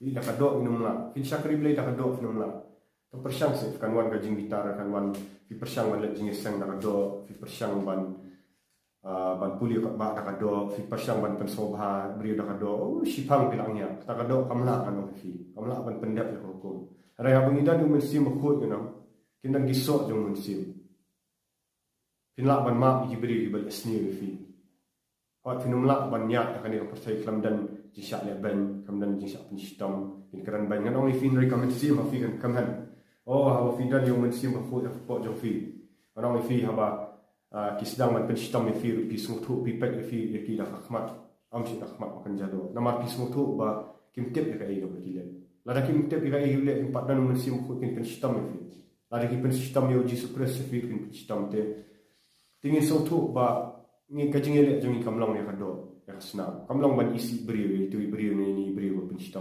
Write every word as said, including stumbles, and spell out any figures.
Phi da ka doh phin ym lah. Phin shakri Blei da ka doh phin ym lah. Ka pyrshang seh kan wan ka jingbitar, kan wan, phi pyrshang ban leh jingïaseng da ka doh, phi pyrshang ban, ah, ban pule ka ba da ka doh, phi pyrshang ban pynsngewbha briew da ka doh. Oh, shiphang phi lah ngiah. Da ka doh kam lah, ngan ong ïa phi. Kam lah ban pyndep ïa ka hukum. Hynrei haba ngi don ïa u Mynsiem Bakhuid ngan ong, kin don ki soh jong u Mynsiem. Phin lah ban map ïa ki briew kiba leh sniew ïa phi. Hooid, phin ym lah ban ïaid ha kane ka pyrthei khlem don jingshah lehbeiñ, khlem don jingshah pynshitom. Kin kren beiñ, ngan ong ïa phi, hynrei ka mynsiem ha phi kan kmen. Oh, haba phi don ïa u Mynsiem Bakhuid ha ka kpoh jong phi, ngan ong ïa phi, haba, ah, ki sdang ban pynshitom ïa phi ruh, phi sngewthuh, phi peit ïa phi, ïa ki da ka khmat, ym shym da ka khmat ba kan jado. Namar phi sngewthuh ba kim tip ïa kaei kaba ki leh. Lada kim tip ïa kaei kaba ki leh, kim pat don u Mynsiem Bakhuid, kin pynshitom ïa phi. Lada ki pynshitom ïa u Jisu Khrist, ïa phi kin pynshitom te. Te ngin sngewthuh ba ngi, ka jingïaleh jong ngi kam long ïa ka doh, ïa ka snam. Kam long ban isih briew, ïa itu i briew ne ini i briew ba pynshitom.